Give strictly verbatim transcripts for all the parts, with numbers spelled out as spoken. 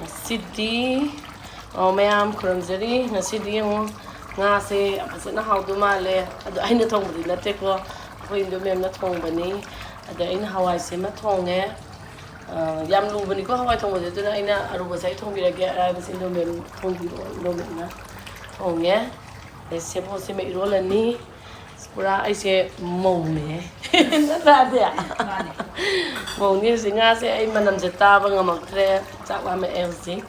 ꯉꯁꯤꯗꯤ, ꯑꯣ, ꯃꯌꯥꯝ ꯈꯨꯔꯨꯝꯖꯔꯤ꯫ ꯉꯁꯤꯗꯤ ꯌꯦꯡꯉꯨ, ꯉꯥꯁꯦ ꯌꯥꯝ ꯐꯖꯅ ꯍꯥꯎꯗꯧ ꯃꯥꯜꯂꯦ꯫ ꯑꯗꯣ ꯑꯩꯅ ꯊꯣꯡꯕꯗꯤ ꯅꯠꯇꯦꯀꯣ, ꯑꯩꯈꯣꯏ ꯏꯟꯗꯣ ꯃꯦꯝꯅ ꯊꯣꯡꯕꯅꯤ꯫ ꯑꯗ ꯑꯩꯅ ꯍꯋꯥꯏꯁꯦ ꯑꯃ ꯊꯣꯡꯉꯦ꯫ ꯑ, ꯌꯥꯝ ꯂꯨꯕꯅꯤꯀꯣ ꯍꯋꯥꯏ ꯊꯣꯡꯕꯁꯦ, ꯑꯗꯨꯅ ꯑꯩꯅ ꯑꯔꯨꯕꯁꯦ ꯑꯩ ꯊꯣꯡꯕꯤꯔꯒꯦ, ꯑꯔꯥꯏꯕꯁꯦ ꯏꯟꯗꯣ ꯃꯦꯝ ꯊꯣꯡꯕꯤꯔꯣ, ꯏꯟꯗꯣ ꯃꯦꯝꯅ ꯊꯣꯡꯉꯦ꯫ ꯑꯗꯩ ꯁꯦꯕꯣꯠꯁꯤꯃ ꯏꯔꯣꯜꯂꯅꯤ꯫ ꯄꯨꯔꯥ ꯑꯩꯁꯦ ꯃꯧꯅꯦ꯫ ꯅꯠꯇ꯭ꯔꯥꯗꯤ? ꯃꯧꯅꯤ꯫ ꯍꯧꯖꯤꯛ ꯉꯥꯁꯦ ꯑꯩ ꯃꯅꯝꯁꯦ ꯇꯥꯕ ꯉꯝꯃꯛꯇ꯭ꯔꯦ꯫ ꯆꯥꯛ ꯂꯥꯝꯃꯛꯑꯦ ꯍꯧꯖꯤꯛ꯫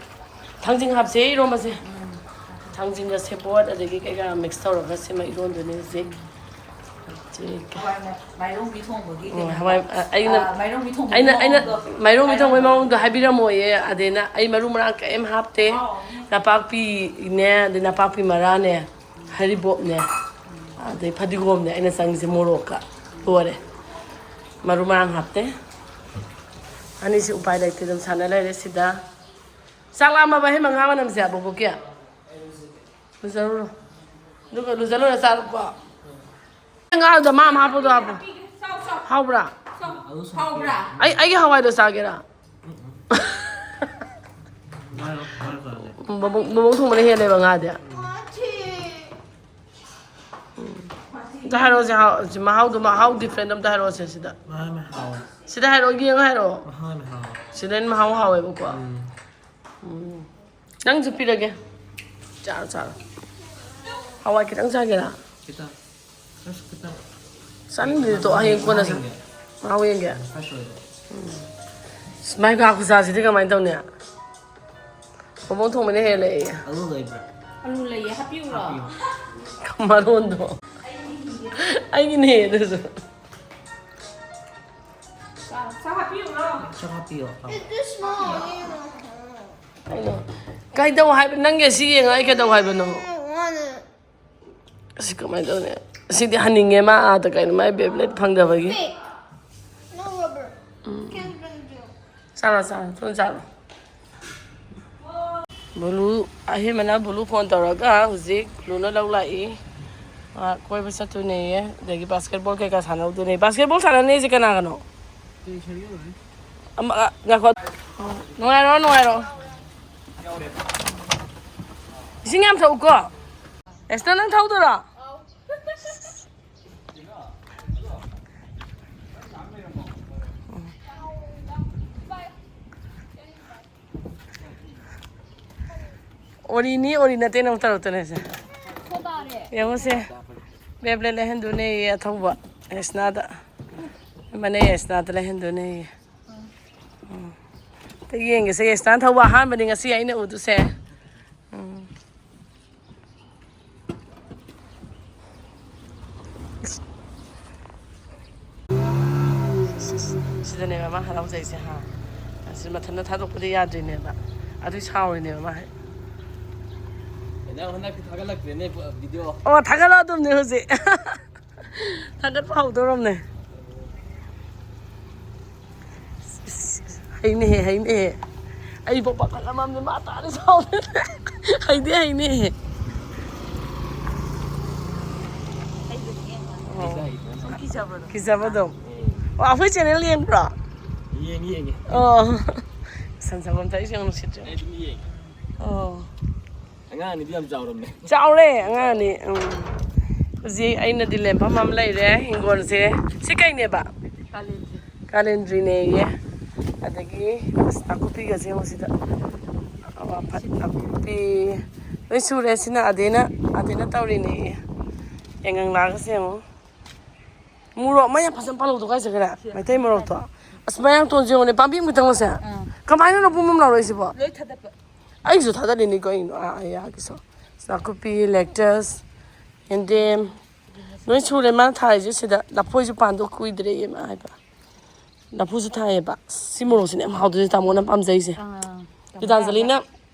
ꯊꯥꯡꯖꯤꯡ ꯍꯥꯞꯁꯦ ꯏꯔꯣꯝꯕꯁꯦ꯫ ꯊꯥꯡꯖꯤꯡꯒ ꯁꯦꯕꯣꯠ ꯑꯗꯒꯤ ꯀꯩꯀꯥ mix ꯇꯧꯔꯒ ꯁꯤꯃ ꯏꯔꯣꯟꯗꯣꯏꯅꯦ ꯍꯧꯖꯤꯛ꯫ ꯍꯧꯖꯤꯛ꯫ ꯍꯋꯥꯏ ꯃ-, ꯃꯥꯏꯔꯣꯡꯕꯤ ꯊꯣꯡꯕꯒꯤ ꯑꯣ, ꯀꯩꯅꯣ꯫ ꯍꯋꯥꯏ, ꯑ, ꯑꯩꯅ, ꯑ, ꯃꯥꯏꯔꯣꯡꯕꯤ ꯊꯣꯡꯕꯒꯤ ꯑꯩꯅ, ꯑꯩꯅ ꯃꯑꯣꯡꯗꯣ꯫ ꯃꯥꯏꯔꯣꯡꯕꯤ ꯊꯣꯡꯕꯒꯤ ꯃꯑꯣꯡꯗꯣ ꯍꯥꯏꯕꯤꯔꯝꯃꯣꯏꯌꯦ꯫ ꯑꯗꯩꯅ ꯑꯩ ꯃꯔꯨ ꯃꯔꯥꯡ ꯀꯔꯤꯝ ꯍꯥꯞꯇꯦ꯫ ꯃꯍꯥꯎ ꯑꯃ꯫ ꯅꯄꯥꯛꯄꯤꯅꯦ, ꯑꯗꯩ ꯅꯄꯥꯛꯄꯤ ꯃꯔꯥꯅꯦ, ꯍꯔꯤꯕꯣꯞꯅꯦ, ꯑꯗꯩ ꯐꯗꯤꯒꯣꯝꯅꯦ ꯑꯩꯅ ꯆꯪꯉꯤꯁꯦ, ꯃꯣꯔꯣꯛꯀ꯫ ꯂꯣꯏꯔꯦ꯫ ꯃꯔꯨ ꯃꯔꯥꯡ ꯍꯥꯞꯇꯦ꯫ ꯑꯅꯤꯁꯤ ꯎꯄꯥꯏ ꯂꯩꯇꯦ, ꯑꯗꯨꯝ ꯁꯥꯟꯅ ꯂꯩꯔꯦ ꯁꯤꯗ꯫ ꯆꯥꯛ ꯂꯥꯝꯃꯕ ꯍꯦ ꯃꯉꯥ ꯃꯅꯝꯁꯦ, ꯕꯣꯕꯣꯛꯀꯤ? ꯂꯨꯖꯔꯨꯔꯣ꯫ ꯑꯗꯨꯒ ꯂꯨꯖ ꯂꯣꯏꯔ ꯆꯥꯔꯣꯀꯣ꯫ ꯉꯥꯗ ꯃꯥ ꯑꯃ ꯍꯥꯞꯄꯗꯣ ꯍꯥꯞꯄꯣ꯫ ꯍꯥꯎꯕ꯭ꯔꯥ? ꯍꯥꯎꯕ꯭ꯔꯥ? ꯑꯩ, ꯑꯩꯒꯤ ꯍꯋꯥꯏꯗꯣ ꯆꯥꯒꯦꯔꯥ? ꯃꯥꯏ, ꯃꯥꯏ ꯆꯥꯁꯦ꯫ ꯃꯕꯨꯡ, ꯃꯕꯨꯡ ꯊꯣꯡꯕꯅ ꯍꯦꯜꯂꯦꯕ ꯉꯥꯗꯤ꯫ ꯑꯝꯇ ꯍꯥꯏꯔꯛꯑꯣꯁꯦ, ꯍꯥꯎ-, ꯁꯤ ꯃꯍꯥꯎꯗꯣ, ꯃꯍꯥꯎ different ꯑꯝꯇ ꯍꯥꯏꯔꯛꯑꯣꯁꯦ ꯁꯤꯗ꯫ ꯃꯍꯥꯎ ꯌꯥꯝ ꯍꯥꯎꯋꯦ꯫ ꯁꯤꯗ ꯍꯥꯏꯔꯛꯑꯣ, ꯌꯦꯡꯉ ꯍꯥꯏꯔꯛꯑꯣ꯫ ꯃꯍꯥꯎ ꯌꯥꯝ ꯍꯥꯎꯋꯦ꯫ ꯁꯤꯗ ꯍꯦꯟꯅ ꯃꯍꯥꯎ ꯍꯥꯎꯋꯦꯕꯀꯣ꯫ ꯎꯝ꯫ ꯎꯝ꯫ ꯅꯪꯁꯨ ꯄꯤꯔꯒꯦ꯫ ꯆꯥꯔꯣ, ꯆꯥꯔꯣ꯫ ꯍꯋꯥꯏ ꯈꯤꯇꯪ ꯆꯥꯒꯦꯔꯥ? ꯈꯤꯇꯪ꯫ Just ꯈꯤꯇꯪ꯫ ꯆꯥꯅꯤꯡꯗꯦ, ꯇꯣ, ꯍꯌꯦꯡ ꯀꯣꯟꯅ ꯆꯥ-, ꯆꯥꯅꯤꯡꯗꯦ꯫ ꯃꯍꯥꯎ ꯌꯦꯡꯒꯦ꯫ ꯎꯝ, first ꯑꯣꯏꯕ꯫ ꯎꯝ꯫ ꯑꯁ, ꯃꯥꯏ ꯉꯥ ꯈꯨꯆꯥꯁꯤꯗꯤ ꯀꯃꯥꯏꯅ ꯇꯧꯅꯤ? ꯃꯃꯣꯟ ꯊꯣꯡꯕꯅ ꯍꯦꯜꯂꯦ ꯑꯩ꯫ ꯑꯂꯨ ꯂꯩꯕ꯭ꯔꯥ? ꯑꯂꯨ ꯂꯩꯌꯦ, ꯍꯥꯞꯄꯤꯌꯨꯔꯣ? ꯍꯥꯞꯄꯤꯌꯣ꯫ ꯃꯔꯣꯟꯗꯣ꯫ ꯑꯩꯒꯤꯅꯦ ꯑꯗꯨꯁꯨ꯫ ꯆꯥꯛ, ꯆꯥꯛ ꯍꯥꯞꯄꯤꯌꯨꯔꯣ? ꯆꯥꯛ ꯍꯥꯞꯄꯤꯌꯣ꯫ ꯀꯩꯅꯣ? ꯀꯩꯗꯧ ꯍꯥꯏꯕ? ꯅꯪꯒꯤ ꯑꯁꯤ ꯌꯦꯡꯉ ꯑꯩ ꯀꯩꯗꯧ ꯍꯥꯏꯕꯅꯣ? ꯑꯁꯤ ꯀꯃꯥꯏꯅ ꯇꯧꯅꯤ? ꯑꯁꯤꯗꯤ ꯍꯟꯅꯤꯡꯉꯦ, ꯃꯥ ꯑꯥꯗ ꯀꯩꯅꯣ, ꯃꯥꯏ Beyblade ꯐꯪꯗꯕꯒꯤ꯫ ꯎꯝ꯫ ꯆꯥꯔꯣ, ꯆꯥꯔꯣ, ꯊꯨꯅ ꯆꯥꯔꯣ꯫ ꯕꯨꯂꯨ, ꯑꯍꯦꯟꯕꯅ ꯕꯨꯂꯨ phone ꯇꯧꯔꯒ ꯍꯧꯖꯤꯛ ꯕꯨꯂꯨꯅ ꯂꯧ ꯂꯥꯛꯏ꯫ ꯃꯥ ꯀꯣꯏꯕ ꯆꯠꯇꯣꯏꯅꯦꯌꯦ꯫ ꯑꯗꯒꯤ basketball ꯀꯩꯀꯥ ꯁꯥꯟꯅꯧꯗꯣꯏꯅꯦ꯫ Basketball ꯁꯥꯟꯅꯅꯤꯁꯦ ꯀꯅꯥ ꯀꯅꯣ? ꯑꯃ, ꯑ, ꯉꯥꯏꯈꯣ꯫ ꯅꯨꯡꯉꯥꯏꯔꯣ, ꯅꯨꯡꯉꯥꯏꯔꯣ꯫ ꯏꯁꯤꯡ ꯌꯥꯝ ꯊꯛꯎꯀꯣ꯫ ꯑꯦꯁꯇꯔ, ꯅꯪ ꯊꯧꯗꯣꯏꯔꯣ? ꯑꯣꯔꯤꯅꯤ, ꯑꯣꯔꯤ ꯅꯠꯇꯦ, ꯅꯪ ꯇꯧꯔꯛꯇꯅꯦ ꯁꯦ꯫ ꯌꯦꯡꯉꯨꯁꯦ, ꯕꯦꯕ꯭ꯂꯦꯠ ꯂꯩꯍꯟꯗꯣꯏꯅꯦꯌꯦ ꯑꯊꯧꯕ ꯌꯥꯏꯁꯅꯥꯗ꯫ ꯃꯅꯦ ꯌꯥꯏꯁꯅꯥꯗ ꯂꯩꯍꯟꯗꯣꯏꯅꯦꯌꯦ꯫ ꯎꯝ꯫ ꯑꯝꯇ ꯌꯦꯡꯒꯦꯁꯦ, ꯌꯥꯏꯁꯅꯥ ꯊꯧꯕ ꯑꯍꯥꯟꯕꯅꯤ ꯉꯁꯤ ꯑꯩꯅ ꯎꯗꯣꯏꯁꯦ꯫ ꯎꯝ꯫ ꯁꯤꯗꯅꯦꯕ ꯃꯥ ꯍꯔꯥꯎꯖꯩꯁꯦ ꯍꯥ꯫ ꯑꯁꯤ ꯃꯊꯟꯇ ꯊꯥꯗꯣꯛꯄꯗꯤ ꯌꯥꯗ꯭ꯔꯤꯅꯦꯕ꯫ ꯑꯗꯨꯏ ꯁꯥꯎꯔꯤꯅꯦꯕ ꯃꯥ ꯍꯦꯛ꯫ ꯅꯪ ꯍꯟꯗꯛꯇꯤ ꯊꯥꯒꯠꯂꯛꯇ꯭ꯔꯦꯅꯦ ꯚꯤꯗꯤꯑꯣ꯫ ꯑꯣ, ꯊꯥꯒꯠꯂꯛꯑꯗꯕꯅꯦ ꯍꯧꯖꯤꯛ꯫ ꯊꯥꯒꯠꯄ ꯍꯧꯗꯣꯔꯝꯅꯦ꯫ ꯍꯩꯅꯦꯍꯦ, ꯍꯩꯅꯦꯍꯦ꯫ ꯑꯩꯕꯨ ꯄꯥꯈꯠꯂꯝꯃꯝꯅꯦ, ꯃꯥ ꯇꯥꯅꯤ ꯁꯥꯎꯗꯅ꯫ ꯍꯩꯗꯤ ꯍꯩꯅꯦꯍꯦ꯫ ꯑꯣ꯫ ꯀꯤꯖꯕꯗꯣ꯫ ꯑꯣ, ꯑꯩꯈꯣꯏ ꯆꯦꯅꯦꯜ ꯌꯦꯡꯕ꯭ꯔꯣ? ꯌꯦꯡꯉꯤ, ꯌꯦꯡꯉꯤ꯫ ꯑꯣ꯫ ꯁꯟ ꯁꯪꯒꯣꯝ ꯊꯛꯏꯁꯦ ꯌꯥꯝ ꯅꯨꯡꯁꯤꯠꯇ꯭ꯔꯣ? ꯑꯩ ꯑꯗꯨꯝ ꯌꯦꯡꯉꯤ꯫ ꯑꯣ꯫ ꯑꯉꯥꯡ ꯑꯅꯤꯗꯤ ꯌꯥꯝ ꯆꯥꯎꯔꯝꯃꯦ꯫ ꯆꯥꯎꯔꯦ ꯑꯉꯥꯡ ꯑꯅꯤ꯫ ꯎꯝ꯫ ꯍꯧꯖꯤꯛ ꯑꯩꯅ ꯗꯤꯂꯦꯟꯐꯝ ꯑꯃ ꯂꯩꯔꯦ ꯍꯤꯡꯒꯣꯜꯁꯦ꯫ ꯁꯤ ꯀꯩꯅꯦꯕ? ꯀꯥꯂꯦꯟꯗ꯭ꯔꯤ꯫ ꯀꯥꯂꯦꯟꯗ꯭ꯔꯤꯅꯦꯌꯦ꯫ ꯑꯗꯒꯤ ꯑꯁ ꯅꯥꯀꯨꯞꯄꯤꯒꯁꯦ ꯌꯦꯡꯉꯨ ꯁꯤꯗ꯫ ꯑꯋꯥꯐꯠ ꯅꯥꯀꯨꯞꯄꯤ꯫ ꯂꯣꯏ ꯁꯨꯔꯦ꯫ ꯁꯤꯅ ꯑꯗꯦꯅ, ꯑꯗꯦꯅ ꯇꯧꯔꯤꯅꯦꯌꯦ꯫ ꯌꯥꯏꯉꯪꯂꯥꯒꯁꯦ ꯌꯦꯡꯉꯨ꯫ ꯃꯣꯔꯣꯛ ꯑꯃ ꯌꯥꯝ ꯐꯖꯅ ꯄꯥꯜꯍꯧꯗꯣ ꯀꯥꯏ ꯆꯠꯈ꯭ꯔꯦ? ꯃꯩꯇꯩ ꯃꯣꯔꯣꯛꯇꯣ꯫ ꯑꯁ ꯃꯌꯥꯡꯇꯣꯟꯁꯦ ꯌꯦꯡꯉꯨꯅꯦ, ꯄꯥꯝꯕꯤ ꯑꯃꯈꯛꯇꯪ ꯃꯁꯦ꯫ ꯑꯥ꯫ ꯀꯃꯥꯏꯅꯅꯣ ꯄꯨꯝ ꯄꯨꯝ ꯂꯥꯎꯔꯛꯏꯁꯤꯕꯣ? ꯂꯣꯏ ꯊꯥꯗꯠꯄ꯫ ꯑꯩꯒꯤꯁꯨ ꯊꯥꯗꯠꯂꯤꯅꯤ ꯀꯩꯅꯣ꯫ ꯑꯥ, ꯑꯥ, ꯌꯥꯒꯤꯁꯨ꯫ ꯅꯥꯀꯨꯞꯄꯤ, ꯂꯦꯛꯇꯁ, ꯌꯦꯟꯗꯦꯝ, ꯂꯣꯏ ꯁꯨꯔꯦ ꯃꯥꯅ ꯊꯥꯔꯤꯁꯦ ꯁꯤꯗ꯫ ꯂꯐꯣꯏꯁꯨ ꯄꯥꯟꯗꯧ ꯀꯨꯏꯗ꯭ꯔꯦꯌꯦ ꯃꯥ ꯍꯥꯏꯕ꯫ ꯂꯐꯨꯁꯨ ꯊꯥꯏꯌꯦꯕ꯫ ꯁꯤ ꯃꯣꯔꯣꯛꯁꯤꯅꯦ ꯌꯥꯝ ꯍꯥꯎꯗꯣꯏꯁꯦ ꯇꯥꯃꯣꯅ ꯄꯥꯝꯖꯩꯁꯦ꯫ ꯑꯥ, ꯒꯤꯇꯥꯟꯖꯂꯤꯅ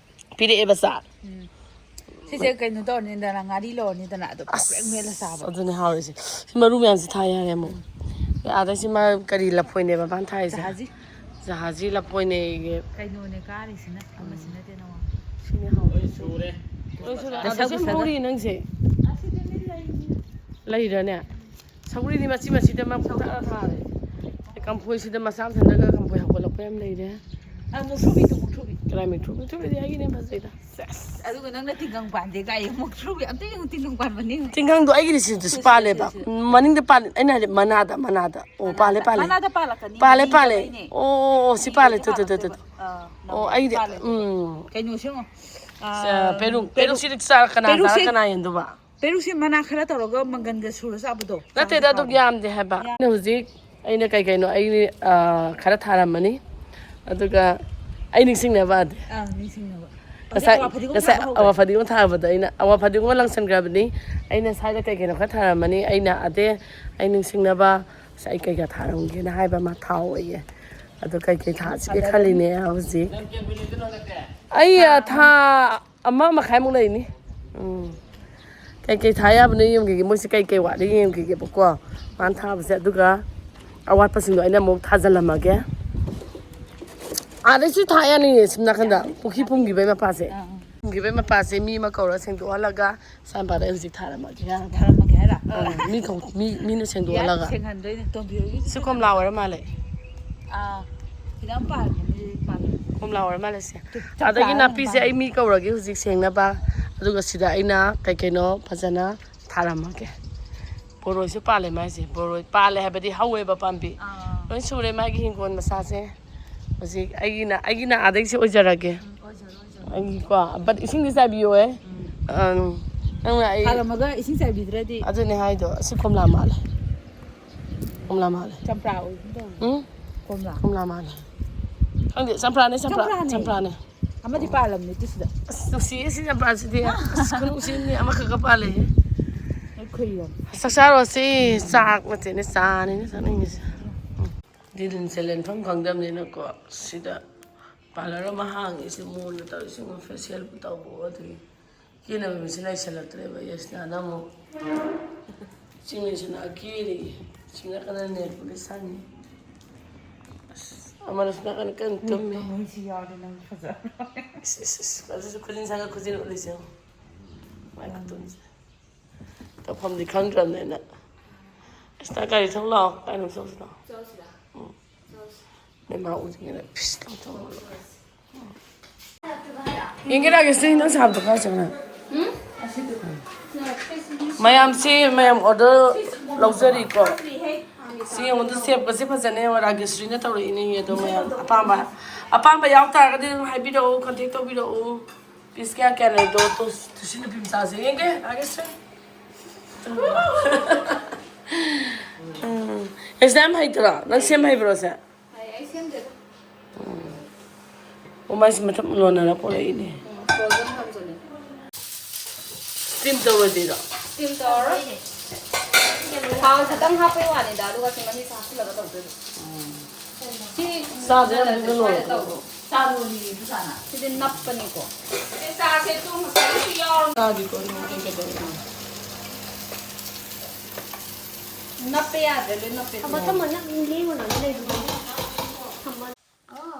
ꯄꯤꯔꯛꯑꯦꯕ ꯆꯥ꯫ ꯎꯝ꯫ ꯁꯤꯁꯦ ꯀꯩꯅꯣ ꯇꯧꯔꯅꯤꯗꯅ, ꯉꯥꯔꯤ ꯂꯧꯔꯅꯤꯗꯅ, ꯑꯗꯣ ꯄ꯭ꯔꯦꯛ ꯄ꯭ꯔꯦꯛ ꯃꯦꯠꯂ ꯆꯥꯕ꯫ ꯑꯗꯨꯅꯦ ꯍꯥꯎꯔꯤꯁꯦ꯫ ꯁꯤ ꯃꯔꯨ ꯃꯌꯥꯝꯁꯦ ꯊꯥ ꯌꯥꯔꯦ ꯑꯃꯨꯛ꯫ ꯑꯗꯩ ꯁꯤ ꯃꯥ ꯀꯔꯤ ꯂꯐꯣꯏꯅꯦꯕ ꯃꯥꯅ ꯊꯥꯏꯁꯦ? ꯖꯍꯥꯖꯤ꯫ ꯖꯍꯥꯖꯤ ꯂꯐꯣꯏꯅꯦꯌꯦ꯫ ꯀꯩꯅꯣꯅꯦ ꯀꯥꯔꯤꯁꯤꯅ, ꯑꯃꯁꯤ ꯅꯠꯇꯦ ꯅꯋꯥ꯫ ꯁꯤꯅꯦ ꯍꯥꯎꯔꯤꯁꯦ꯫ ꯂꯣꯏ ꯁꯨꯔꯦ꯫ ꯂꯣꯏ ꯁꯨꯔꯦ꯫ ꯅꯁꯥ ꯑꯗꯁꯨ ꯌꯥꯝ ꯄꯨꯁꯜꯂꯦ꯫ ꯍꯧꯔꯤ ꯅꯪꯁꯦ꯫ ꯑꯁꯤꯗꯅꯦ ꯂꯩꯔꯤꯁꯦ꯫ ꯂꯩꯔꯅꯦ? ꯁꯧꯒ꯭ꯔꯤꯗꯤ ꯃꯆꯤ ꯃꯆꯤꯗ ꯃꯥ ꯄꯨꯡꯊꯥ ꯊꯥꯔꯦ꯫ ꯀꯝꯐꯣꯏꯁꯤꯗ ꯃꯆꯥ ꯃꯊꯟꯇꯒ ꯀꯝꯐꯣꯏ ꯍꯧꯒꯠꯂꯛꯄ ꯌꯥꯝ ꯂꯩꯔꯦ꯫ ꯑ, ꯃꯨꯛꯊ꯭ꯔꯨꯕꯤꯗꯣ, ꯃꯨꯛꯊ꯭ꯔꯨꯕꯤ꯫ ꯀꯅꯥꯏ ꯃꯤꯛꯊ꯭ꯔꯨꯕꯤ? ꯃꯤꯛꯊ꯭ꯔꯨꯕꯤꯗꯤ ꯑꯩꯒꯤꯅꯦ ꯐꯖꯩꯗ꯫ ꯁꯦꯁ꯫ ꯑꯗꯨꯒ ꯅꯪꯅ ꯇꯤꯡꯒꯪ ꯄꯥꯟꯗꯦ ꯀꯥꯏ, ꯃꯨꯛꯊ꯭ꯔꯨꯕꯤ ꯑꯝꯇ ꯌꯦꯡꯉꯨ, ꯇꯤꯡꯒꯪ ꯄꯥꯟꯕ ꯅꯤꯡꯉꯨ꯫ ꯇꯤꯡꯈꯪꯗꯣ ꯑꯩꯒꯤꯗꯤ ꯁꯤꯗꯁꯨ ꯄꯥꯜꯂꯦꯕ꯫ ꯃꯅꯤꯡꯗ ꯄꯥꯜꯂꯦ꯫ ꯑꯩꯅ ꯍꯥꯏꯗꯤ ꯃꯅꯥꯗ, ꯃꯅꯥꯗ꯫ ꯑꯣ, ꯄꯥꯜꯂꯦ, ꯄꯥꯜꯂꯦ꯫ ꯃꯅꯥꯗ ꯄꯥꯜꯂꯛꯀꯅꯤ, ꯄꯥꯜꯂꯦ, ꯃꯅꯤꯡꯗ ꯄꯥꯜꯂꯦ꯫ ꯂꯩꯅꯦ꯫ ꯑꯣ, ꯑꯣ, ꯑꯣ, ꯁꯤ ꯄꯥꯜꯂꯦ꯫ ꯇꯨ, ꯇꯨ, ꯇꯨ, ꯇꯨ, ꯇꯨ꯫ ꯑꯥ, ꯑꯣ, ꯑꯩꯗꯤ ꯄꯥꯜꯂꯦ꯫ ꯎꯝ꯫ ꯀꯩꯅꯣꯁꯦ ꯌꯦꯡꯉꯣ꯫ ꯑꯥ, ꯄꯦꯔꯨꯛ, ꯄꯦꯔꯨꯛꯁꯤꯗꯤ ꯆꯥ-, ꯀꯅꯥ ꯆꯥꯔ ꯄꯦꯔꯨꯛꯁꯦ ꯀꯅꯥ ꯌꯦꯟꯗꯨꯕ? ꯄꯦꯔꯨꯛꯁꯦ ꯃꯅꯥ ꯈꯔ ꯇꯧꯔꯒ ꯃꯪꯒꯟꯒ ꯁꯨꯔ ꯆꯥꯕꯗꯣ꯫ ꯅꯠꯇꯦꯗ, ꯆꯥꯕꯗꯤ ꯑꯗꯨꯛ ꯍꯥꯎꯕꯅꯦ꯫ ꯌꯥꯝꯗꯦ ꯍꯥꯏꯕ꯫ ꯑꯩꯅ ꯍꯧꯖꯤꯛ ꯑꯩꯅ ꯀꯩ ꯀꯩꯅꯣ ꯑꯩ, ꯑ, ꯈꯔ ꯊꯥꯔꯝꯃꯅꯤ꯫ ꯑꯗꯨꯒ ꯑꯩ ꯅꯤꯡꯁꯤꯡꯅꯕ ꯑꯗꯤ꯫ ꯑꯥ, ꯅꯤꯡꯁꯤꯡꯅꯕ꯫ ꯍꯧꯖꯤꯛ ꯉꯁꯥꯏ, ꯑꯋꯥ ꯐꯗꯤꯒꯣꯝ ꯉꯁꯥꯏ ꯊꯥꯕ ꯍꯧꯈ꯭ꯔꯦ꯫ ꯑꯋꯥ ꯐꯗꯤꯒꯣꯝ ꯊꯥꯕꯗ ꯑꯩꯅ ꯑꯋꯥ ꯐꯗꯤꯒꯣꯝ ꯂꯪꯁꯟꯈ꯭ꯔꯕꯅꯤ꯫ ꯑꯩꯅ ꯁ꯭ꯋꯥꯏꯗ ꯀꯩ ꯀꯩꯅꯣ ꯈꯔ ꯊꯥꯔꯝꯃꯅꯤ꯫ ꯑꯩꯅ ꯑꯗꯦ, ꯑꯩ ꯅꯤꯡꯁꯤꯡꯅꯕ, ꯑꯁ, ꯑꯩ ꯀꯩꯀꯥ ꯊꯥꯔꯝꯒꯦꯅ ꯍꯥꯏꯕ ꯑꯃ ꯊꯥꯎ ꯑꯣꯏꯌꯦ꯫ ꯑꯗꯣ ꯀꯩꯀꯩ ꯊꯥꯁꯤꯒꯦ ꯈꯜꯂꯤꯅꯦ ꯍꯧꯖꯤꯛ꯫ ꯑꯩ, ꯑ, ꯊꯥ ꯑꯃ ꯃꯈꯥꯏꯃꯨꯛ ꯂꯩꯅꯤ꯫ ꯎꯝ꯫ ꯀꯩꯀꯩ ꯊꯥ ꯌꯥꯕꯅꯣ ꯌꯦꯡꯈꯤꯒꯦ꯫ ꯃꯣꯏꯁꯦ ꯀꯩꯀꯩ ꯋꯥꯠꯂꯤ ꯌꯦꯡꯈꯤꯒꯦꯕꯀꯣ꯫ ꯃꯥꯅ ꯊꯥꯕꯁꯦ꯫ ꯑꯗꯨꯒ ꯑꯋꯥꯠꯄꯁꯤꯡꯗꯣ ꯑꯩꯅ ꯑꯃꯨꯛ ꯊꯥꯖꯤꯜꯂꯝꯃꯒꯦ꯫ ꯑꯥꯗꯩꯁꯨ ꯊꯥ ꯌꯥꯅꯤꯌꯦ꯫ ꯁꯨꯝ ꯅꯥꯀꯟꯗ ꯄꯨꯈ꯭ ꯄꯨꯝꯈꯤꯕꯩ ꯃꯄꯥꯁꯦ꯫ ꯑꯥ, ꯑꯥ꯫ ꯄꯨꯝꯈꯤꯕꯩ ꯃꯄꯥꯁꯦ ꯃꯤ ꯑꯃ ꯀꯧꯔ ꯁꯦꯡꯗꯣꯛꯍꯜꯂꯒ ꯁꯥꯝꯄꯥꯗ ꯑꯩ ꯍꯧꯖꯤꯛ ꯊꯥꯔꯝꯃꯒꯦ꯫ ꯊꯥꯔꯝꯃꯒꯦ ꯍꯥꯏꯔ? ꯑꯥ, ꯃꯤ ꯀꯧ-, ꯃꯤ, ꯃꯤꯅ ꯌꯥꯝ ꯁꯦꯡꯗꯣꯛꯍꯜꯂꯒ꯫ ꯁꯦꯡꯍꯟꯗꯣꯏꯅꯦ꯫ ꯇꯣꯝꯕꯤ ꯍꯣꯏꯒꯤꯗꯤ ꯁꯤ ꯀꯣꯝꯂꯥ ꯑꯣꯏꯔ ꯃꯥꯜꯂꯦ꯫ ꯑꯥ, ꯈꯤꯇꯪ ꯄꯥꯜꯂꯦ, ꯄꯥꯜꯂꯦ꯫ ꯀꯣꯝꯂꯥ ꯑꯣꯏꯔ ꯃꯥꯜꯂꯦ ꯁꯦ꯫ ꯆꯞ ꯆꯥꯔꯦ ꯑꯗꯒꯤ ꯅꯪ ꯅꯥꯄꯤꯁꯦ ꯄꯥꯜꯂꯦ꯫ ꯑꯩ ꯃꯤ ꯀꯧꯔꯒꯦ ꯍꯧꯖꯤꯛ ꯁꯦꯡꯅꯕ꯫ ꯑꯗꯨꯒ ꯁꯤꯗ ꯑꯩꯅ ꯀꯩ ꯀꯩꯅꯣ ꯐꯖꯅ ꯊꯥꯔꯝꯃꯒꯦ꯫ ꯕꯣꯔꯣꯏꯁꯨ ꯄꯥꯜꯂꯦ ꯃꯥꯏꯁꯦ꯫ ꯕꯣꯔꯣꯏ ꯄꯥꯜꯂꯦ ꯍꯥꯏꯕꯗꯤ ꯍꯧꯋꯦꯕ ꯄꯥꯝꯕꯤ꯫ ꯑꯥ꯫ ꯂꯣꯏ ꯁꯨꯔꯦ ꯃꯥꯒꯤ ꯍꯤꯡꯒꯣꯜ ꯃꯆꯥꯁꯦ꯫ ꯍꯧꯖꯤꯛ ꯑꯩꯒꯤꯅ, ꯑꯩꯒꯤꯅ ꯑꯥꯗꯒꯤꯁꯦ ꯑꯣꯏꯖꯔꯒꯦ꯫ ꯎꯝ, ꯑꯣꯏꯖꯔꯣ, ꯑꯣꯏꯖꯔꯣ꯫ ꯑꯩꯒꯤꯀꯣ꯫ But ꯏꯁꯤꯡꯗꯤ ꯆꯥꯏꯕꯤꯌꯣ꯫ ꯎꯝ꯫ ꯑꯪ꯫ ꯅꯪꯅ ꯑꯩ ꯊꯥꯔꯝꯃꯒ ꯏꯁꯤꯡ ꯆꯥꯏꯕꯤꯗ꯭ꯔꯗꯤ꯫ ꯑꯗꯨꯅꯦ ꯍꯥꯏꯗꯣ꯫ ꯑꯁꯤ ꯀꯣꯝꯂꯥ ꯃꯥꯜꯂꯦ꯫ ꯀꯣꯝꯂꯥ ꯃꯥꯜꯂꯦ꯫ ꯆꯝꯄ꯭ꯔꯥ ꯑꯣꯏꯒꯨꯝ ꯇꯧꯋꯦ꯫ ꯎꯝ? ꯀꯣꯝꯂꯥ꯫ ꯀꯣꯝꯂꯥ ꯃꯥꯜꯂꯦ꯫ ꯈꯪꯗꯦ, ꯆꯝꯄ꯭ꯔꯥꯅꯦ, ꯆꯝꯄ꯭ꯔꯥ꯫ ꯆꯝꯄ꯭ꯔꯥꯅꯦ꯫ ꯆꯝꯄ꯭ꯔꯥꯅꯦ꯫ ꯑꯃꯗꯤ ꯄꯥꯜꯂꯝꯅꯦ ꯇꯨ ꯁꯤꯗ꯫ ꯑꯁ, ꯅꯨꯡꯁꯤꯌꯦ ꯁꯤ ꯆꯝꯄ꯭ꯔꯥꯁꯤꯗꯤ꯫ ꯑꯁ, ꯈꯨꯅꯨꯡꯁꯤꯅꯤ, ꯑꯃꯈꯛꯀ ꯄꯥꯜꯂꯦꯍꯦ꯫ ꯂꯣꯏ ꯈꯨꯏꯌꯣ꯫ ꯆꯥꯛ ꯆꯥꯔꯨꯔꯁꯤ꯫ ꯆꯥꯛ ꯅꯠꯇꯦꯅꯦ, ꯆꯥꯅꯤꯅꯦ ꯆꯥꯅꯤꯡꯉꯤꯁꯦ꯫ ꯎꯝ꯫ ꯗꯤꯜꯍꯟꯁꯦ ꯂꯦꯟꯐꯝ ꯈꯪꯗꯕꯅꯤꯅꯀꯣ, ꯁꯤꯗ ꯄꯥꯔꯂꯔ ꯑꯃ ꯍꯥꯡꯉꯦ, ꯁꯤ ꯃꯣꯟꯗ ꯇꯧꯔꯤꯁꯤꯡ ꯐꯦꯁꯤꯌꯦꯜꯕꯨ ꯇꯧꯕ ꯑꯗꯨꯒꯤ ꯀꯦꯅꯕ ꯃꯤꯁꯦ ꯂꯩꯁꯜꯂꯛꯇ꯭ꯔꯦꯕ꯫ ꯌꯦꯁꯅꯥꯅ ꯑꯃꯨꯛ ꯆꯤꯡ ꯂꯩꯁꯅꯥ ꯀꯦꯔꯤ, ꯁꯤꯅ ꯀꯟꯅ ꯅꯦꯜ ꯄꯣꯂꯤꯁ ꯁꯪꯉꯤ꯫ ꯑꯁ, ꯑꯃꯅꯁꯨ ꯅꯥꯀꯟ ꯀꯟꯅ ꯇꯨꯝꯃꯤ꯫ ꯃꯃꯩꯁꯤ ꯌꯥꯎꯔꯗꯤ ꯅꯪ ꯐꯖꯔꯣꯏ꯫ ꯏꯁ, ꯏꯁ, ꯏꯁ, ꯑꯗꯨꯁꯨ ꯈꯨꯖꯤꯟ ꯁꯪꯉ ꯈꯨꯖꯤꯟ ꯎꯠꯂꯤꯁꯦ ꯌꯦꯡꯉꯨ꯫ ꯃꯥꯏ ꯈꯨꯇꯨꯝꯁꯦ꯫ ꯇꯧꯐꯝꯗꯤ ꯈꯪꯗ꯭ꯔꯕꯅꯤꯅ꯫ ꯑꯁ, ꯅꯪ ꯒꯥꯔꯤ ꯊꯧ ꯂꯥꯛꯑꯣ꯫ ꯀꯥꯏꯗꯅꯣ ꯆꯧꯁꯤ ꯂꯥꯛꯑꯣ꯫ ꯎꯝ꯫ ꯅꯣꯏ ꯃꯥ ꯎꯗ꯭ꯔꯤꯉꯩꯗ ꯐꯤꯁ ꯂꯥꯎ ꯊꯧꯔꯛꯑꯣ꯫ ꯌꯦꯡꯒꯦ ꯔꯥꯀꯦꯁꯇꯤ, ꯅꯪ ꯁꯥꯕꯗꯣ ꯈꯔ ꯆꯪꯉ꯫ ꯃꯌꯥꯝꯁꯤ, ꯃꯌꯥꯝ ꯑꯣꯔꯗꯔ ꯂꯧꯖꯔꯤꯀꯣ꯫ ꯁꯤ ꯌꯦꯡꯉꯨꯗ, ꯁꯦꯞꯀꯁꯦ ꯐꯖꯅ ꯌꯦꯡꯉꯣ꯫ ꯔꯥꯀꯦꯁ꯭ꯔꯤꯅ ꯇꯧꯔꯛꯏꯅꯦ ꯑꯗꯣ꯫ ꯃꯌꯥꯝ ꯑꯄꯥꯝꯕ, ꯑꯄꯥꯝꯕ ꯌꯥꯎ ꯇꯥꯔꯒꯗꯤ ꯑꯗꯨꯝ ꯍꯥꯏꯕꯤꯔꯛꯎ, ꯀꯟꯇꯦꯛ ꯇꯧꯕꯤꯔꯛꯎ꯫ ꯄꯤꯁ ꯀꯌꯥ ꯀꯌꯥ ꯂꯩꯗꯣ? ꯇꯨ, ꯇꯨꯁꯤ ꯅꯨꯄꯤ ꯃꯆꯥꯁꯦ ꯌꯦꯡꯒꯦ, ꯔꯥꯀꯦꯁ꯭ꯔꯤ꯫ ꯎꯝ꯫ ꯑꯦꯁ ꯌꯥꯝ ꯍꯩꯇ꯭ꯔꯣ? ꯅꯪ ꯁꯦꯝ ꯍꯩꯕ꯭ꯔꯣ ꯁꯦ? ꯍꯩ, ꯑꯩ ꯁꯦꯝꯗꯦꯗ꯫ ꯎꯝ꯫ ꯑꯣ, ꯃꯥꯏꯁꯦ ꯃꯊꯛ ꯂꯣꯟꯅꯔ ꯄꯣꯔꯛꯏꯅꯦ꯫ ꯎꯝ, frozen ꯊꯝꯖꯤꯜꯂꯦ꯫ Steam ꯇꯧꯔꯣꯏꯗꯣꯏꯔꯣ? Steam ꯇꯧꯔꯔꯣꯏ꯫ ꯊꯥꯎ ꯈꯤꯇꯪ ꯍꯥꯞꯄꯩ ꯋꯥꯅꯤꯗ, ꯑꯗꯨꯒ ꯁꯤ ꯃꯍꯤꯁꯦ ꯍꯥꯞꯆꯤꯜꯂꯒ ꯇꯧꯗꯣꯏꯕ꯫ ꯎꯝ꯫ ꯁꯤ ꯆꯥꯗꯣꯏꯔꯥ? ꯅꯠꯇ꯭ꯔꯗꯤ ꯑꯗꯨꯝ ꯁ꯭ꯋꯥꯏꯗ ꯂꯣꯏꯔꯕꯣ? ꯇꯧꯔꯣ꯫ ꯆꯥꯔꯨꯅꯤ ꯏꯕꯨꯖꯥꯅ꯫ ꯁꯤꯗꯤ ꯅꯞꯄꯅꯤꯀꯣ꯫ ꯁꯤ ꯆꯥꯁꯦ ꯇꯨ ꯉꯁꯥꯏꯒꯤꯁꯨ ꯌꯥꯎꯔ-, ꯆꯥꯗꯦꯀꯣ, ꯑꯩ ꯀꯩꯗꯧꯔꯤꯅꯣ? ꯅꯞꯄꯦ ꯌꯥꯗ꯭ꯔꯦ, ꯂꯣꯏ ꯅꯞꯄꯦ꯫ ꯊꯝꯃꯣ, ꯊꯝꯃꯣ, ꯅꯪ ꯂꯦꯡꯉꯨꯅꯣ, ꯅꯪ ꯂꯩꯕꯗꯣ꯫ ꯊꯝꯃꯣ꯫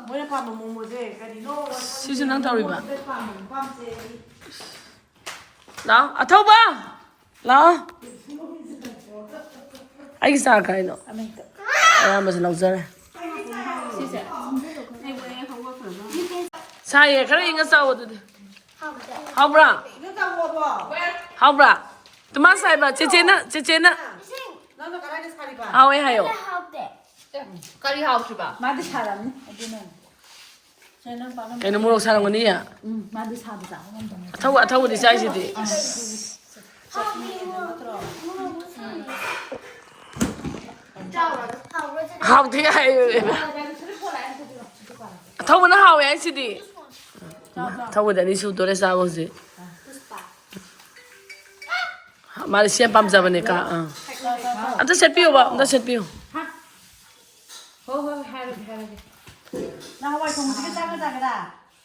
ꯃꯣꯏꯅ ꯄꯥꯝꯕ ꯃꯣꯃꯣꯁꯦ ꯀꯔꯤꯅꯣ? ꯁꯤꯁꯨ ꯅꯪ ꯇꯧꯔꯤꯕ? ꯃꯣꯃꯣꯁꯦ ꯄꯥꯝꯕ ꯅꯨꯄꯥ ꯑꯃ ꯆꯦꯜꯂꯤ꯫ ꯂꯥꯛꯑꯣ, ꯑꯊꯧꯕ! ꯂꯥꯛꯑꯣ꯫ ꯑꯩꯒꯤ ꯆꯥ ꯀꯥꯏꯅꯣ? ꯑꯃꯍꯦꯛꯇ꯫ ꯑꯌꯥꯝꯕꯁꯨ ꯂꯧꯖꯔꯦ꯫ ꯁꯤꯁꯦ꯫ ꯁꯥꯏꯌꯦ, ꯈꯔ ꯏꯪꯉ ꯆꯥꯎ ꯑꯗꯨꯗꯤ꯫ ꯍꯥꯎꯕ꯭ꯔꯥ? ꯍꯥꯎꯕ꯭ꯔꯥ? ꯇꯨꯃꯥ ꯁꯥꯏꯕ, ꯆꯦꯆꯦꯅ, ꯆꯦꯆꯦꯅ꯫ ꯅꯪꯅ ꯀꯗꯥꯏꯗ ꯁꯥꯔꯤꯕ? ꯍꯥꯎꯋꯦ ꯍꯥꯏꯌꯣ꯫ ꯀꯔꯤ ꯍꯥꯎꯇ꯭ꯔꯤꯕ? ꯃꯥꯗꯤ ꯁꯥꯔꯝꯅꯤ, ꯑꯗꯨꯅ꯫ ꯀꯩꯅꯣ, ꯃꯣꯔꯣꯛ ꯁꯥꯔꯝꯒꯅꯤꯌꯦ? ꯎꯝ, ꯃꯥꯗꯤ ꯁꯥꯕ ꯆꯥꯕ ꯉꯝꯗꯕꯅꯤ꯫ ꯑꯊꯧꯕ, ꯑꯊꯧꯕꯗꯤ ꯆꯥꯏꯁꯤꯗꯤ꯫ ꯍꯥꯎꯇꯦ ꯍꯥꯏꯌꯦ꯫ ꯑꯊꯧꯕꯅ ꯍꯥꯎꯋꯦ ꯍꯥꯏꯁꯤꯗꯤ꯫ ꯑꯊꯧꯕꯗꯤ ꯑꯅꯤ ꯁꯨꯗꯣꯔꯦ ꯆꯥꯕ ꯍꯧꯖꯤꯛ꯫ ꯃꯥꯗꯤ ꯁꯤ ꯌꯥꯝ ꯄꯥꯝꯖꯕꯅꯦ ꯀꯥ꯫ ꯑꯥ꯫ ꯑꯝꯇ ꯁꯦꯠꯄꯤꯌꯣꯕ, ꯑꯝꯇ ꯁꯦꯠꯄꯤꯌꯨ꯫ ꯍꯣꯏ, ꯍꯣꯏ, ꯍꯥꯏꯔꯒꯦ, ꯍꯥꯏꯔꯒꯦ꯫ ꯅꯪ ꯍꯋꯥꯏ ꯊꯣꯡꯕꯁꯤꯒ ꯆꯥꯒ ꯆꯥꯒꯗ꯭ꯔꯥ?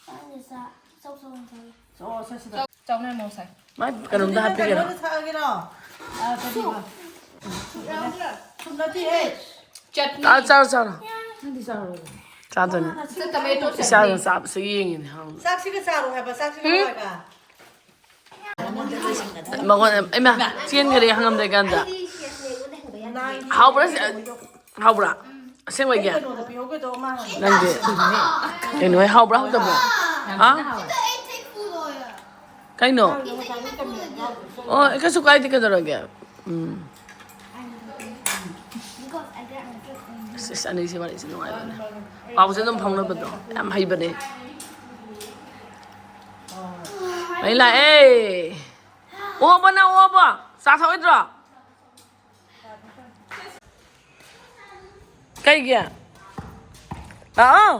ꯆꯥꯅꯤ, ꯆꯥ-, ꯆꯧ ꯆꯧ ꯆꯥꯒꯦ꯫ ꯑꯣ, ꯁꯦ, ꯁꯤꯗ꯫ ꯆꯧ, ꯆꯧꯅꯦ ꯃꯣꯔꯣꯛ ꯁꯥꯏ꯫ ꯃꯥꯏ ꯀꯩꯅꯣꯝꯇ ꯑꯗꯨꯗꯤ ꯍꯥꯞꯄꯤꯒꯦꯔꯣ? ꯀꯩꯅꯣꯗ ꯊꯛꯑꯒꯦꯔꯣ? ꯑ, ꯀꯔꯤꯕ? ꯁꯨꯞ ꯅꯠꯇꯦꯍꯦ꯫ ꯆꯠꯅꯤ꯫ ꯑꯥ, ꯆꯥꯔꯣ, ꯆꯥꯔꯣ꯫ ꯅꯪꯗꯤ ꯆꯥꯔꯣ꯫ ꯆꯥꯗꯣꯏꯅꯦ꯫ ꯆꯠ tomato ꯆꯠꯅꯤ꯫ ꯏꯆꯥꯅ ꯆꯥꯕꯁꯦ ꯌꯦꯡꯉꯤꯅꯦ, ꯍꯥꯎꯅ꯫ ꯆꯥꯛꯁꯤꯒ ꯆꯥꯔꯣ ꯍꯥꯏꯕ, ꯆꯥꯛꯁꯤꯒ ꯍꯋꯥꯏꯒ꯫ ꯃꯉꯣꯟꯗ, ꯏꯃꯥ, ꯆꯦꯟꯈꯔꯦ ꯍꯪꯉꯝꯗ꯭ꯔꯀꯥꯟꯗ꯫ ꯍꯥꯎꯕ꯭ꯔꯥ? ꯍꯥꯎꯕ꯭ꯔꯥ? ꯑꯁꯦꯡꯕꯒꯤ? ꯅꯪꯗꯤ ꯀꯩꯅꯣ ꯍꯣꯏ ꯍꯥꯎꯕ꯭ꯔꯥ ꯍꯥꯎꯇꯕ꯭ꯔꯥ? ꯍꯥ? ꯀꯩꯅꯣ? ꯑꯣ, ꯀꯩꯁꯨ ꯀꯥꯏꯗꯦ, ꯀꯩꯗꯧꯔꯒꯦ? ꯎꯝ꯫ ꯑꯁ, ꯑꯁ, ꯑꯅꯤꯁꯤ ꯋꯥꯔꯤꯁꯤ ꯅꯨꯡꯉꯥꯏꯕꯅꯦ꯫ ꯄꯥꯎꯁꯦ ꯑꯗꯨꯝ ꯐꯥꯎꯅꯕꯗꯣ ꯌꯥꯝ ꯍꯩꯕꯅꯦ꯫ ꯃꯩ ꯂꯥꯛꯑꯦ꯫ ꯑꯣꯕ ꯅꯪ ꯑꯣꯕ? ꯆꯥ ꯊꯛꯑꯣꯏꯗ꯭ꯔꯣ? ꯀꯩꯒꯤ? ꯑꯥ꯫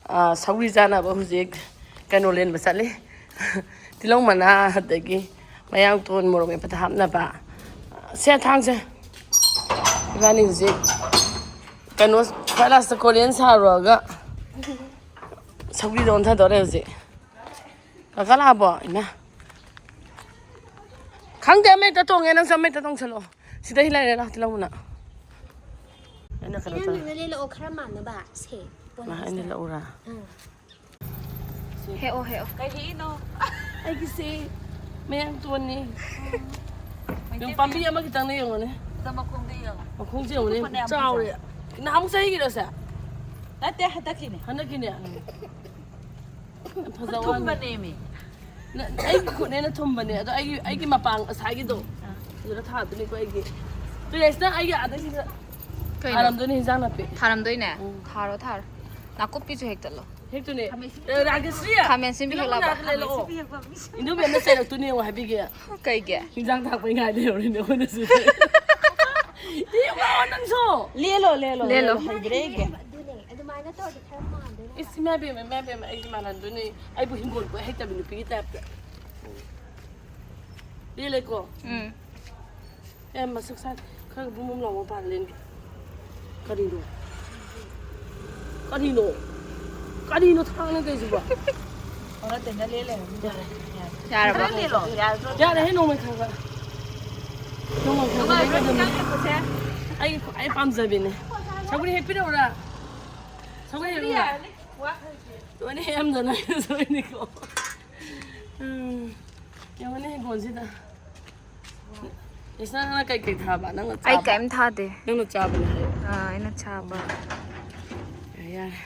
ꯑꯥ, ꯁꯧꯒ꯭ꯔꯤ ꯆꯥꯅꯕ ꯍꯧꯖꯤꯛ ꯀꯩꯅꯣ ꯂꯦꯟꯕ ꯆꯠꯂꯤ꯫ ꯇꯤꯜꯍꯧ ꯃꯅꯥ, ꯑꯗꯒꯤ ꯃꯌꯥꯡꯇꯣꯟ, ꯃꯣꯔꯣꯛ ꯃꯦꯠꯄꯗ ꯍꯥꯞꯅꯕ꯫ ꯁꯦ, ꯊꯥꯡꯁꯦ꯫ ꯏꯕꯥꯅꯤ ꯍꯧꯖꯤꯛ ꯀꯩꯅꯣ, ꯈ꯭ꯋꯥꯏ ꯂꯥꯁꯇ ꯀꯣꯔꯤꯌꯟ ꯁꯥꯔꯨꯔꯒ ꯁꯧꯒ꯭ꯔꯤꯗꯣ ꯑꯣꯟꯊꯗꯧꯔꯦ ꯍꯧꯖꯤꯛ꯫ ꯀꯀꯥ ꯂꯥꯛꯑꯕꯣ? ꯏꯃꯥ꯫ ꯈꯪꯗꯦ, ꯑꯃ ꯍꯦꯛꯇ ꯇꯣꯡꯉꯦ, ꯅꯪꯁꯨ ꯑꯃ ꯍꯦꯛꯇ ꯇꯣꯡꯁꯜꯂꯣ꯫ ꯁꯤꯗꯩ ꯂꯩꯔꯦ, ꯂꯥꯛꯑꯣ, ꯇꯤꯜꯍꯧ ꯃꯅꯥ꯫ ꯑꯩꯅ ꯀꯩꯅꯣ ꯇꯧꯔꯦ꯫ ꯏꯅꯝꯃꯅ ꯂꯦꯜꯂꯛꯑꯣ, ꯈꯔ ꯃꯥꯟꯅꯕ꯫ ꯁꯦ, ꯄꯣꯟ ꯃꯥ, ꯑꯩꯅ ꯑꯁꯤꯗ꯫ ꯂꯧꯎꯔꯥ? ꯎꯝ꯫ ꯁꯤ꯫ ꯍꯦꯛꯑꯣ, ꯍꯦꯛꯑꯣ꯫ ꯀꯩ ꯍꯦꯛꯏꯅꯣ? ꯑꯩꯒꯤꯁꯦ ꯃꯌꯥꯡꯇꯣꯟꯅꯤ꯫ ꯃꯩꯇꯩ ꯌꯦꯡꯉꯨ, ꯄꯥꯝꯕꯤ ꯃꯌꯥꯡ-, ꯑꯃꯈꯛꯇꯪꯅ ꯌꯦꯡꯉꯨꯅꯦ꯫ ꯑꯗꯣ ꯃꯈꯣꯡꯗ ꯌꯦꯡꯉꯣ꯫ ꯃꯈꯣꯡꯁꯦ ꯌꯦꯡꯉꯨꯅꯦ, ꯃꯈꯨꯠꯅ ꯌꯥꯝ ꯆꯥꯎꯔꯦ꯫ ꯐꯖꯩ꯫ ꯅꯍꯥꯟꯃꯨꯛ ꯆꯍꯤꯒꯤꯔꯣ ꯁꯦ? ꯅꯠꯇꯦ, ꯍꯟꯗꯛꯀꯤꯅꯦ꯫ ꯍꯟꯗꯛꯀꯤꯅꯦ? ꯎꯝ꯫ ꯌꯥꯝ ꯐꯖꯕ ꯋꯥꯅꯤ꯫ ꯊꯨꯝꯕꯅꯦꯃꯤ꯫ ꯅ-, ꯑꯩꯒꯤ ꯈꯨꯠꯅ ꯍꯦꯟꯅ ꯊꯨꯝꯕꯅꯦ, ꯑꯗꯣ ꯑꯩꯒꯤ, ꯑꯩꯒꯤ ꯃꯄꯥꯡ ꯉꯁꯥꯏꯒꯤꯗꯣ, ꯑꯥ꯫ ꯑꯗꯨꯗ ꯊꯥꯗꯣꯏꯅꯤꯀꯣ ꯑꯩꯒꯤ꯫ ꯇꯨꯔꯦꯁꯅ ꯑꯩꯒꯤ ꯑꯥꯗꯩꯁꯤꯗ ꯀꯩꯅꯣ? ꯊꯥꯔꯝꯗꯣꯏꯅꯤ ꯍꯤꯟꯖꯥꯡ ꯅꯥꯄꯤ꯫ ꯊꯥꯔꯝꯗꯣꯏꯅꯦ? ꯎꯝ꯫ ꯊꯥꯔꯣ, ꯊꯥꯔꯣ꯫ ꯅꯥꯀꯨꯞꯄꯤꯁꯨ ꯍꯦꯛꯇꯠꯂꯣ꯫ ꯍꯦꯛꯇꯣꯅꯦ꯫ ꯈꯥꯃꯦꯟ ꯑꯁꯤꯟꯕꯤ꯫ ꯑꯦ, ꯔꯥꯀꯦꯁ꯭ꯔꯤ! ꯈꯥꯃꯦꯟ ꯑꯁꯤꯟꯕꯤ ꯇꯤꯜꯍꯧ ꯍꯦꯛꯂꯛꯑꯕ? ꯃꯅꯥ ꯈꯔ ꯂꯩꯔꯛꯑꯣ꯫ ꯈꯥꯃꯦꯟ ꯑꯁꯤꯟꯕꯤ ꯍꯦꯛꯂꯛꯑꯕ? ꯏꯟꯗꯣꯃꯤꯅ ꯆꯩꯔꯛꯇꯣꯏꯅꯦ ꯌꯦꯡꯉꯣ ꯍꯥꯏꯕꯤꯒꯦ꯫ ꯀꯩꯒꯤ? ꯍꯤꯟꯖꯥꯡ ꯊꯥꯛꯄꯩ ꯉꯥꯏꯗ ꯌꯧꯔꯤꯅꯦ ꯑꯩꯈꯣꯏꯅ ꯁꯤꯗ꯫ ꯌꯦꯡꯉꯣ ꯅꯪꯁꯨ! ꯂꯦꯜꯂꯣ, ꯂꯦꯜꯂꯣ, ꯂꯦꯜꯂꯣ꯫ ꯂꯦꯜꯂꯣ, ꯍꯩꯕ꯭ꯔꯥ ꯌꯦꯡꯒꯦ꯫ ꯑꯗꯨꯅꯦ, ꯑꯗꯨꯃꯥꯏꯅ ꯇꯧꯔꯗꯤ ꯈꯔ ꯃꯥꯟꯗꯣꯏꯅꯦ ꯍꯥꯏꯕ꯫ ꯏꯁ, ꯏꯃꯥ ꯏꯕꯦꯝꯃ, ꯏꯃꯥ ꯏꯕꯦꯝꯃ, ꯑꯩꯗꯤ ꯃꯥꯜꯍꯟꯗꯣꯏꯅꯦ꯫ ꯑꯩꯕꯨ ꯍꯤꯡꯒꯣꯜ ꯀꯣꯏ ꯍꯩꯇꯕꯤ ꯅꯨꯄꯤꯒꯤ ꯇꯥꯏꯞꯇ꯫ ꯂꯦꯜꯂꯦꯀꯣ? ꯎꯝ꯫ ꯑꯦ, ꯃꯁꯛ ꯁꯥ-, ꯈꯔ ꯕꯨꯝ ꯕꯨꯝ ꯂꯥꯎꯕ ꯃꯄꯥꯟ ꯂꯦꯟꯒꯦ꯫ ꯀꯔꯤꯅꯣ? ꯀꯔꯤꯅꯣ? ꯀꯔꯤꯅꯣ ꯊꯥꯡꯅ ꯇꯧꯔꯤꯁꯤꯕꯣ? ꯑꯣ, ꯅꯠꯇꯦ, ꯅ ꯂꯦꯜ ꯂꯩꯔꯝꯅꯤ꯫ ꯌꯥꯔꯦ꯫ ꯌꯥꯔꯕꯣ? ꯈꯔ ꯂꯦꯜꯂꯣ, ꯌꯥꯔꯗ꯭ꯔꯣ? ꯌꯥꯔꯦꯍꯦ, ꯅꯣꯡꯃꯩ ꯊꯥꯡꯒꯠ-, ꯅꯣꯡꯃꯩ ꯅꯨꯡꯉꯥꯏꯕ꯭ꯔꯣ, ꯊꯥꯡꯒꯠ-, ꯍꯤꯟꯖꯥꯡ ꯊꯦꯡꯕꯁꯦ? ꯑꯩꯒꯤ ꯈ꯭ꯋꯥꯏ ꯄꯥꯝꯖꯕꯤꯅꯦ꯫ ꯁꯧꯒ꯭ꯔꯤ ꯍꯦꯛꯄꯤꯔꯛꯎꯔꯥ? ꯁꯧꯒ꯭ꯔꯤ ꯍꯦꯛꯎꯔꯥ? ꯌꯥꯔꯅꯤ꯫ ꯋꯥ ꯈꯔ ꯂꯣꯏꯅ ꯍꯦꯛꯑꯝꯗꯅ ꯁꯣꯏꯅꯤꯀꯣ꯫ ꯎꯝ, ꯌꯦꯡꯉꯨꯅꯦ ꯍꯤꯡꯒꯣꯜꯁꯤꯗ꯫ ꯏꯁ, ꯅꯪꯅ ꯀꯩꯀꯩ ꯊꯥꯕ? ꯅꯪꯅ ꯑꯩ ꯆꯥꯕ? ꯀꯩꯝ ꯊꯥꯗꯦ꯫ ꯅꯪꯅ ꯆꯥꯕꯅꯦ ꯍꯥꯏꯌꯣ꯫ ꯑꯥ, ꯑꯩꯅ ꯆꯥꯕ꯫ ꯌꯥꯔꯦ, ꯌꯥꯔꯦ꯫